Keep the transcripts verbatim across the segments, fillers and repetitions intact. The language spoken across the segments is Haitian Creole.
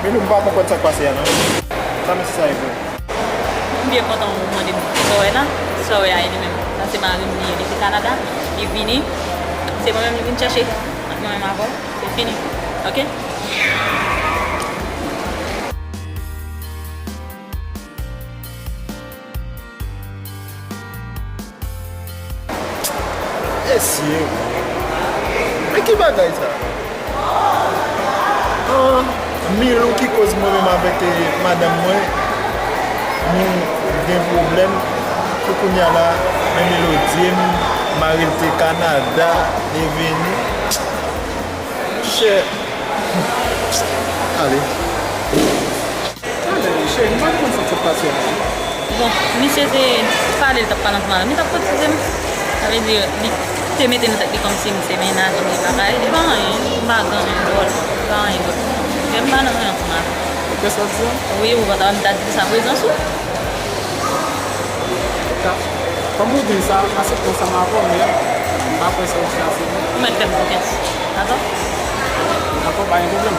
Epi m pa konprann sa k pase a non. Sa mesye sa ye vre. M byen kontan ou mande m sa w wè la. Sa w wè a e li menm. Sa se mari m li ye. Li te Kanada. Li vini. Se mwen menm li vin chèche. Mwen menm avè w. Se fini. Oke? Mesye, men ki bagay sa? Ah, Milou ki koz mwen menm avèk, eh, madanm mwen, nou gen pwoblèm. Pou kounye a la, men Milou di m, mari l te Kanada, li vini. Monchè. Ale. Talè, cheri, m pa konn sa k sot pase a non. Bon, misye se pale l t ap pale ansanm avè m, li t ap kotize m. Sa vle di, li te mete nan tèt li kòmsi m se mennaj li, bagay, li pa anyen, m pa gen anyen dwòl, m pa anyen dwòl. Men m pa nan anyen ansanm avè l. Ou kwè sa w di a? Wi, ou kontan m ta di sa prezans ou. Kòm ou di m sa, m aksepte ansanm avè w, men m pa kwè sa w di a se vre. Ou mèt fè m konfyans. Dakò? Dakò, pa gen pwoblèm.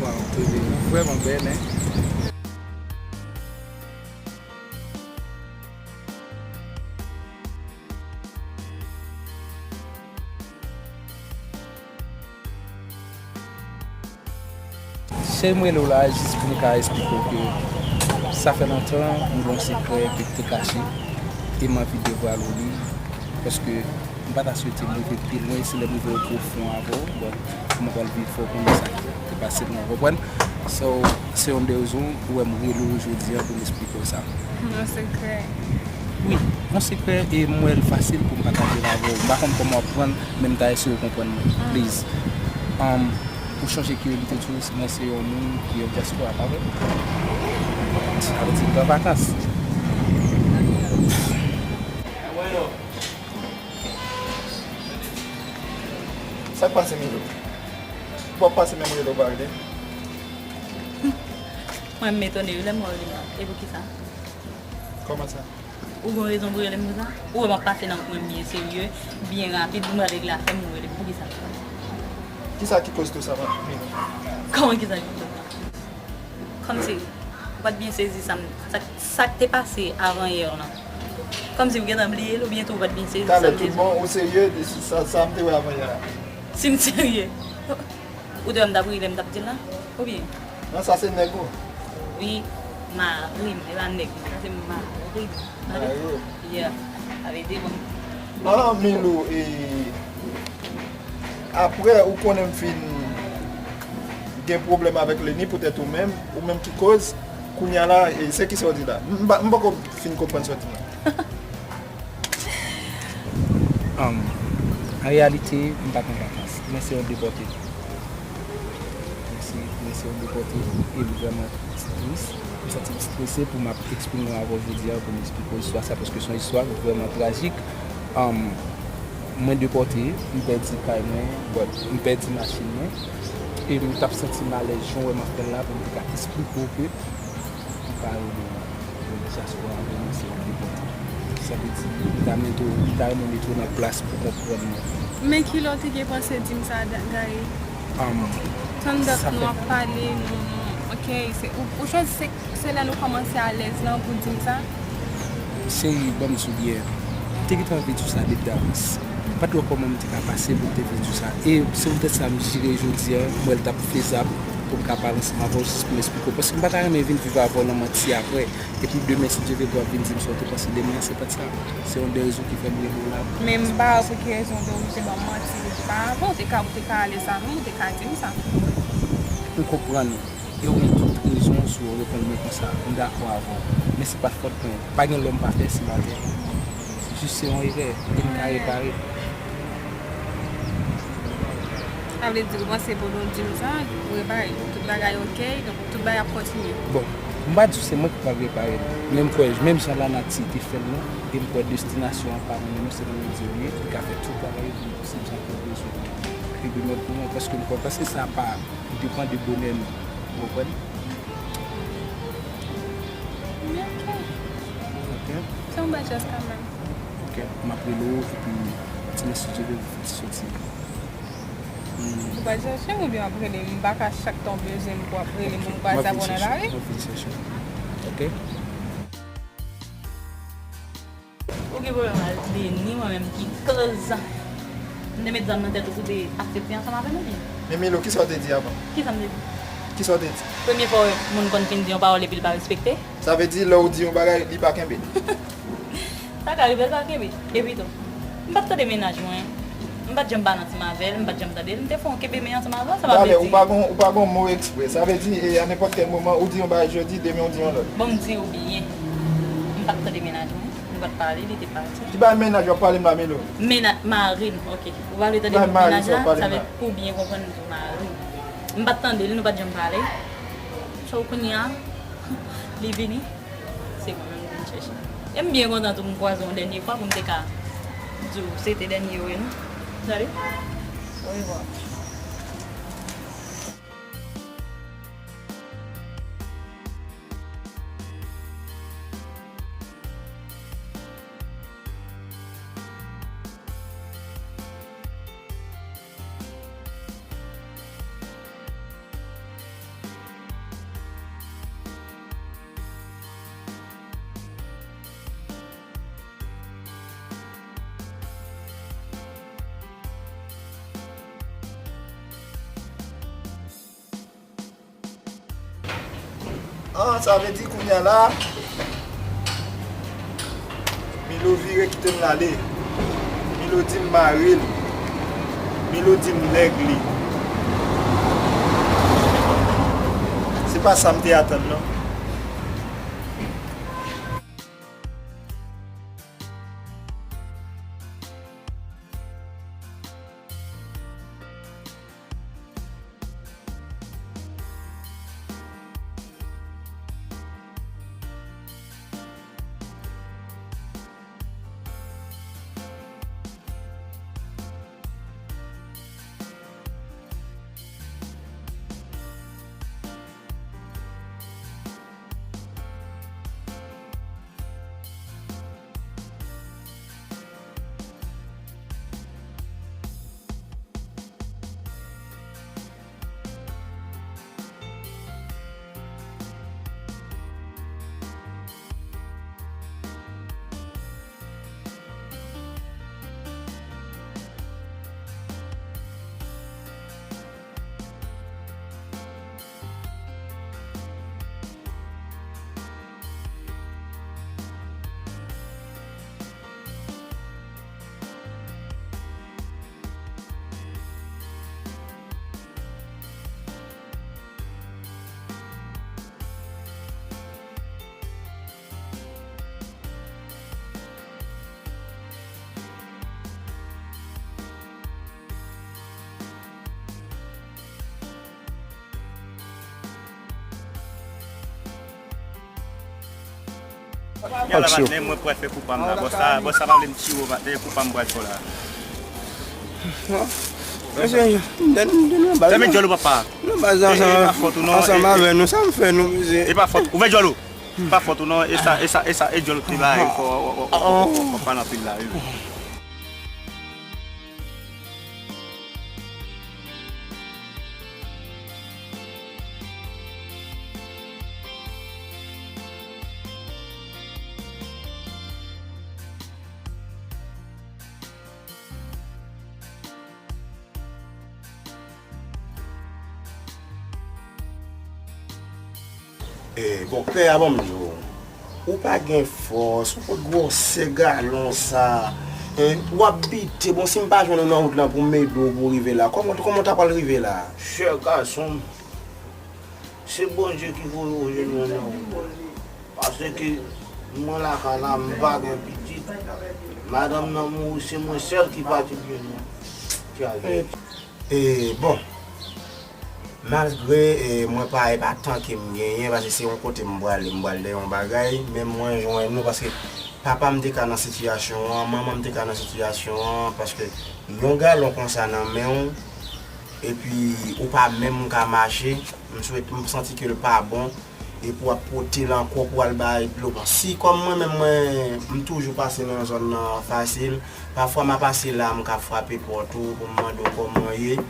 Waw, li vrèman bèl, hein? Cheri, m rele w la jis pou m ka eksplike w ke sa fè lontan m gen yon sekrè ke m te kache e m anvi devwale w li, paske m pa ta swete m rive pi lwen, se lè m rive o pwofon avè w, but kòman pral viv fò w konnen sa ki te pase m nan, w konprann? So, se youn de rezon ou wè m rele w jodi a pou m eksplike w sa. Yon sekrè. Wi, yon sekrè e m wè l fasil pou m pataje l avè w. M pa konn kòman w ap pran l, men m ta eseye w konprann mwen. Please. Um, ou chonje ke li te di w mwen se yon moun ki ap dyaspora, pa vre? Sa vle di m pran vakans. Sa k pase, Milo? W ap pase menm rele w pa rele? Mwen, m etone wi lè m wè w rele m nan. E poukisa? Kòman sa? Ou gen rezon pou rele m konsa? Ou wè m ap pase nan kwen byen serye, byen rapid, m pral regle afè m, ou rele m. Poukisa? Kisa ki koz tou sa, Milo? Kòman kisa ki koz sa? Kòmsi, ou pa t byen sezi sa m, sa, sa k te pase avan yè lan. Kòmsi ou gentan bliye l oubyen tou ou pa t byen sezi sa m te di w. Talè, tout bon, ou serye de sa, sa m te wè avan yè a? Si m serye, ou te wè m t ap ri lè m t ap di l la? Oubyen? Non, sa se nèg ou. Wi, mari m, e pa nèg mwen, sa se mari m. Mari w. Yeah, sa vle di, bon. Ah, Milou, e, apre ou konnen m fin gen pwoblèm avèk Leni, poutèt ou menm, ou menm ki koz, kounye a la, e, se kisa w di la? M, m pa, m poko fin konprann sa w di la. Um, an reyalite, m pa t an vakans. Mwen se yon depòte. Mwen se, mwen se yon depòte e m vrèman tris. M santi m strese pou m ap eksprime w avè w jodi a, pou m eksplike w istwa sa, paske se yon istwa vrèman trajik. Um, mwen depòte, m pèdi kay mwen, but m pèdi machin mwen. E m t ap santi m alèz jan w wè m ap fè l la pou m te ka eksplike w ke m pa rele w. Donk, dyaspora a vini se yon depòte. Sa vle di, m ta mete w, m ta renmen mete w nan plas pou w konprann mwen. Men kilè w te gen panse di m sa, Gary? Tann dat nou ap pale, nou, nou, ok, se, ou, ou chwazi se, se lè nou kòmanse alèz lan pou w di m sa? Cheri, ban m di w byen, m te gentan anvi di w sa depi davans. M pa t wè kòman m te ka pase pou m te vin di w sa. E se poutèt sa m jire jodi a, m wè l t ap fezab pou m ka pale ansanm avè w jis pou m eksplike w. Paske m pa ta renmen vin viv avè w nan manti apre. Epi demen, si Dye vle, w ap vin di m sa w te panse de mwen, se pa t sa. Se youn de rezon ki fè m rele w la. Men m pa wè pou ki rezon w te oblije ban m manti depi pa avan. Ou te ka, ou te ka ale sa menm, ou te ka di m sa. M konprann, e ou gen tout rezon si w reponn mwen konsa. M dakò avè w. Men se pa t fòt mwen. Pa gen lè m pa fè simatè. Jis se yon erè, e m ka repare. Sa vle di, ou panse pandan w di m sa, ou repare tout bagay oke, donk tout bagay ap kontinye? Bon, m pa di w se mwen ki pral repare l, men m kwè, menm jan lanati te fè l lan, e m kwè destinasyon an pa mwen menm, se pou Bondye l ye, li ka fè tout bagay yo pou nou, se jan pou bezwen. Li remèt pou mwen, paske m kwè, paske sa pa depann de bonè nou. Ou konprann? Men oke. Oke. Se yon bèl jès kanmenm. Oke. M ap rele w, epi ti mesye Dye vle fè ti soti. Hmm. Ou pral chèche m oubyen w ap rele m? M pa ka chak tan w bezwen m pou w ap rele m, m kwaze avè w nan lari. M ap vin chèche w. Oke? Ou gen pwoblèm ak Deni, mwen menm ki koz. M te met zam nan tèt ou pou te aksepte ansanm avè m oubyen? Men Milo, kisa w te di avan? Kisa m te di? Kisa w te di? Premye fwa w wè moun konn fin di yon pawòl epi l pa respekte. Sa vle di lè w di yon bagay, li pa kenbe. Sa ka rive l pa kenbe. Epi tou, m pa t tande mennaj mwen. M pa t janm pale ansanm avè l, m pa t janm tande l. M te fè yon kenbe men ansanm avè l, sa pa vle di. Talè, ou pa gon, ou pa gon mo eksprè. Sa vle di, e, a nenpòt kèl moman, ou di yon bagay jodi, demen ou di yon lòt. Bon, m di w byen. M pa t tande mennaj mwen. Nou pa t pale, li te pati. Ki bagay mennaj w ap pale m la, Milo? Mennaj, mari m, oke. Ou pa vle tande mennaj la, sa vle pou byen konprann m di w mari m. M pa t tande l, nou pa t janm pale. So, kounye a, li vini. Se mwen menm ki vin chèche. E m byen kontan tou m kwaze w yon dènye fwa pou m te ka di w se te dènye yo ye nou. Tande? Orevwa. Ah, sa vle di kounye a la, Milo vire kite m l ale. Milo di m mari l. Milo di m nèg li. Se pa sa m te atann non. Yala patnè, mwen pral fè kou pa m la. Bòs la, bòs la pa vle m tire w patnè, kou pa m pral fè w la. Mesye, m te, m te nan baz. Fèmen djòl ou papa. Nan baz ansanm avè nou, sa m fè nou, mesye. E pa fòt. Ouvè djòl ou. Pa fòt ou non, e sa, e sa, e sa, e djòl ou te bay, fò, w ap pale anpil la, wi. Eh, bon, pè a, ban m di w, ou pa gen fòs, ou pot gwosè galon sa, en, w ap bite, bon, si m pa jwenn ou nan wout lan pou m ede w pou w rive la, kòman, kòman w ta pral rive la? Chè gason m, Se Bondye ki voye w jwenn mwen nan wout. Paske mwen lakay la, m pa gen pitit. Madanm nan mouri, se mwen sèl ki pati jwenn mwen. Ki al jwenn. E, bon, malgre, e, mwen pa, e pa tan ke m genyen, paske se yon kote m prale, m pral de yon bagay, men mwen jwenn nou, paske papa m te ka nan sitiyasyon an, manman m te ka nan sitiyasyon an, paske yon galon konsa nan men w, epi ou pa menm ka mache, m swete, m santi ke l pa bon, e pou w ap pote l ankò pou w al bay dlo. Bon, si kòm mwen menm, mwen, m toujou pase nan zòn nan fasil, pafwa m a pase la, m ka frape pòt ou pou m mande w kòman w ye.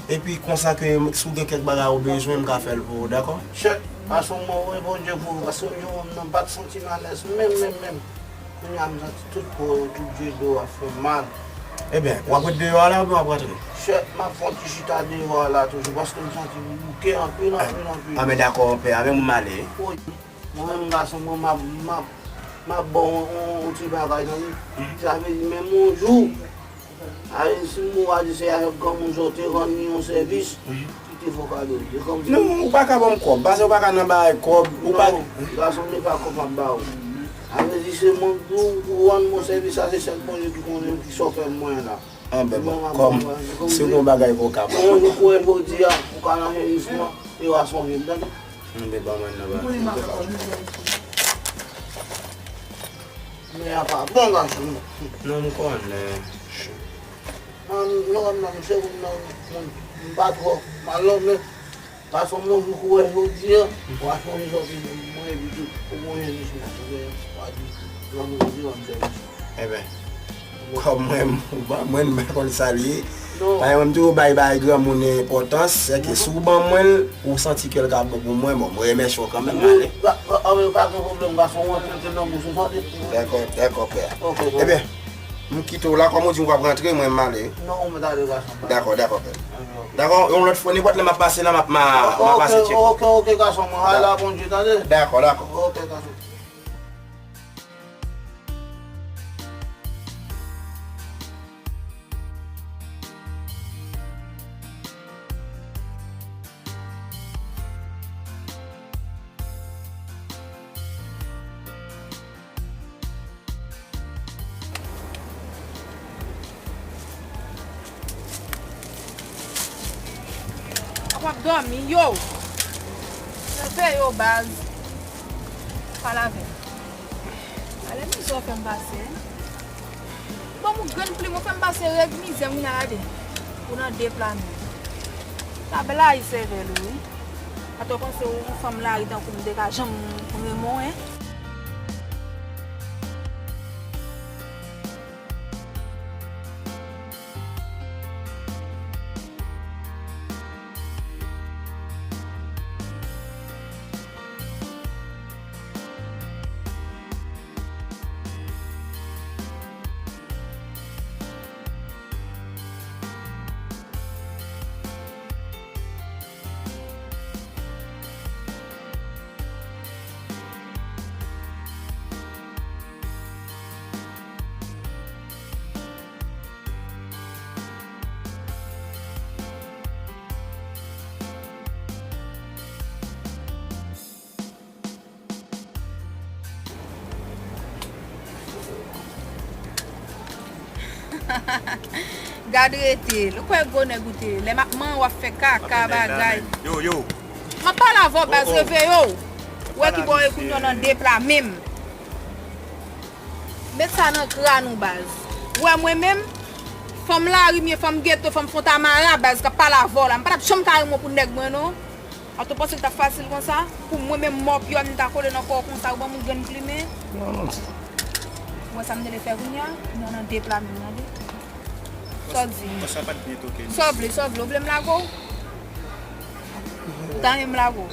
Epi konsa ke si w gen kèk bagay ou bezwen, m ka fè l pou ou, dakò? Chèk, paske mwen reponn Bondye pou ou, paske yon moun nan pa t santi m alèz, menm, menm, menm. Kounye a m santi tout po yo, tout je do a fè m mal. Ebyen, w ap ret deyò a la oubyen w ap rantre? Chèk, m ap fè yon ti chita deyò a la toujou, paske m santi m bouke anpil, anpil, anpil. A, men dakò, pè, a, men m ale. Wi. Mwen menm gason mwen, m ap, m ap, m ap ba w yon, yon, yon ti bagay, tande? Sa vle di, menm yon jou, a, si m ou a di se avèk granmoun sa w te rann li yon sèvis, ki te fè w kado. Se kòmsi. Non, ou pa ka ban m kòb, paske ou pa ka nan bagay kòb, ou pa. Non, gason m, se pa kòb m ap ba ou. Sa vle di, se mwen, ou, ou rann mwen sèvis, sa se sèl Bondye ki konnen ki sa w fè mwen la. Anben, bon, kòm, se yon bagay ke w ka ban. Yon jou kou wè jodi a, ou ka nan sèvis mwen, e w a sonje m, tande? Anben, ban mwen nan bagay. Men a pa bon gason. Non, m konnen. Non, non, non, se moun nan, m pa twò mal non, men gason m, yon jou kou wè jodi a, w a sonje sòti mwen epi tou, ou konn jan misye ap fè, w a di, granmoun di w ap sèvis. Enben, kòm mwen, ou ban mwen, m pa konn sa l ye. Non. Paske mwen m toujou bay bagay granmoun enpòtans, sèke si w ban mwen l, ou santi ke l ka bon pou mwen, bon, mwen remèsye w kanmenm, ale. Anben, pa gen pwoblèm, gason, w antre nan bouch ou, tande? Dakò, dakò, pè. Ok, ok. Ebyen, m kite w la, kòm ou di m w ap rantre, mwen m ale. Non, ou mèt ale, gason. Dakò, dakò, pè. Ok, ok. Dakò, yon lòt fwa, nenpòt lè m ap pase la, m ap, m a, m a pase tcheke w. Ok, ok, gason, mwen, al la, Bondye, tande? Dakò, dakò. Ok, gason. Ap ap dòmi, yo. Leve yo, baz. Pale avè m. Ale mizè w fè m pase. Ban m yon grenn plim, ou fè m pase rèd mizè m, vin a gade. Ou nan de pla menm. Sa blayi sèvèl ou, wi. Atò w panse yon fanm lari tankou m te ka janm renmen w, en? Gad rete l. Ou kwè gwo nèg ou te ye? Lè m ap manyen w ap fè kaka bagay. Yo, yo. M ap pale avè w, baz, reveye w. Ou wè ki bò w ye kounye a, w nan de pla menm. Met sa nan kràn ou, baz. Ou wè mwen menm, fanm lari m ye, fanm geto, fanm Fontamara, baz, k ap pale avè w la. M pa t ap janm ka renmen w pou nèg mwen, non. Atò w panse l t ap fasil konsa? Pou mwen menm mò pyòn m ta kole nan kò w konsa, ou ban m yon grenn plimen? Non, non. Ou wè sa m te vle fè kounye a? Nou nan de pla menm, tande. Sa w di? Sa w vle, sa w vle, ou vle m lage w? Ou ta renmen m lage w?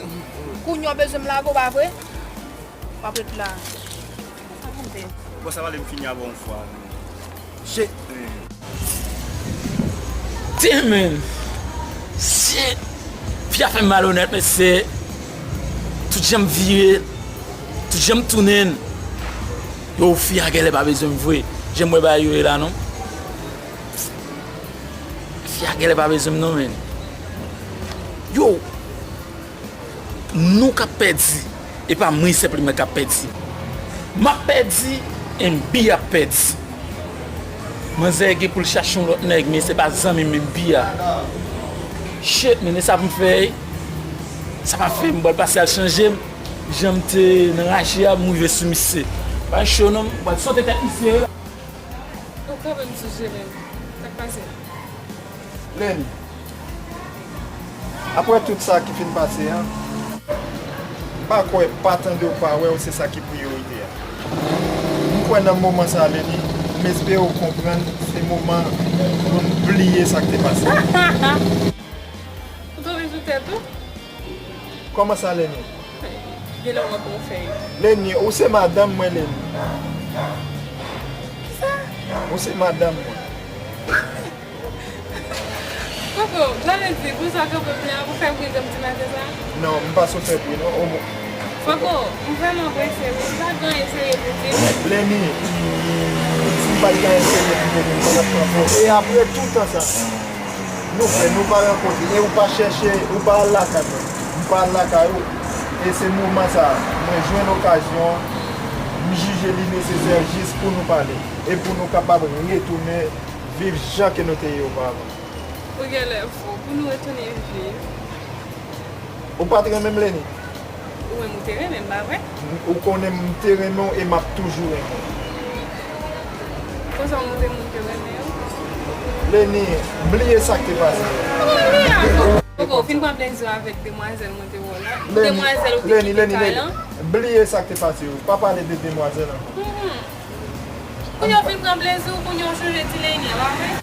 Kounye a w bezwen m lage w, pa vre? W ap ret la. Bon, sa pale m fini avè w yon fwa. Shit, man. Damn, man. Shit. Fi a fè m malonèt, mesye. Tout jan m vire, tout jan m tounen. Yo, fi a genlè pa bezwen m vre. Jan m wè bagay yo ye la, non. Fi a genlè pa bezwen m, non, man. Yo. Nou k ap pèdi, e pa mwen senpleman k ap pèdi. M ap pèdi, e Bi ap pèdi. Manzè gen pou l chache yon lòt nèg, men se pa zanmi m, men Bi a. Shit, men e sa pou m fè, wi. Sa pa fè m, m pral pase al chanje m. Jan m te nan raje a, m rive sou misye. Pa cho non, m pral sote tèt misye. Ou kanpe m sou je menm. Sa k pase? Leni, apre tout sa ki fin pase an, m pa kwè, pa tande w, pa wè w, se sa ki priyorite a. M kwè nan moman sa a, Leni, m espere w konprann, se moman pou n bliye sa k te pase. Ou tonbe sou tèt ou? Kòman sa, Leni? Genlè w ap bon fèy. Leni, ou se madanm mwen, Leni. Kisa? Ou se madanm mwen. Koko, sa vle di, pou sa kanpe m la, pou fè m kriye m ti maten sa? Non, m pa sou fè bri, non. Koko, m vrèman prese, wi. M pa t gen anyen serye pou di. Leni, si m pa t gen anyen serye pou di, m pa t ap pran pòz. E apre tout tan sa, nou fè, nou pa rankontre, e ou pa chèche, ou pa al lakay mwen. M pa al lakay ou. E se moman sa a, mwen jwenn okazyon an, m jije li nesesè jis pou nou pale, e pou nou kapab retounen viv jan ke nou te ye oparavan. Ou genlè fou, pou nou retounen viv. Ou pa t renmen m, Leni? Ou menm ou te renmen m, pa vre? Ou konnen m te renmen w e m ap toujou renmen w. Konsa w montre moun ke w renmen yo? Leni, bliye sa k te pase. Kòman bliye a? Koko, ou fin pran plezi w avèk demwazèl mwen te wè w la? Demwazèl ou te kite kay lan? Leni, bliye sa k te pase yo. Pa pale de demwazèl ankò. Mhm. Kounye a w fin pran plezi w, kounye a w chonje ti Leni an, pa vre?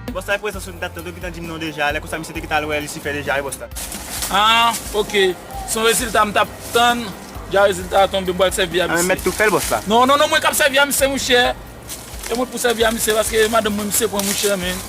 Bòs la, prezans ou m t ap tann, ou gentan di m non deja. Lè konsa, misye te gentan al wè Lisifè deja, wi, bòs la. Ah, ok. Se yon rezilta m t ap tann. Deja rezilta a tonbe, m pral sèvi a misye. Ah, men mèt tou fè l, bòs la. Non, non, non, mwen k ap sèvi a misye, monchè. E mwen pou sèvi a misye, paske madanm mwen, misye pran, monchè, men.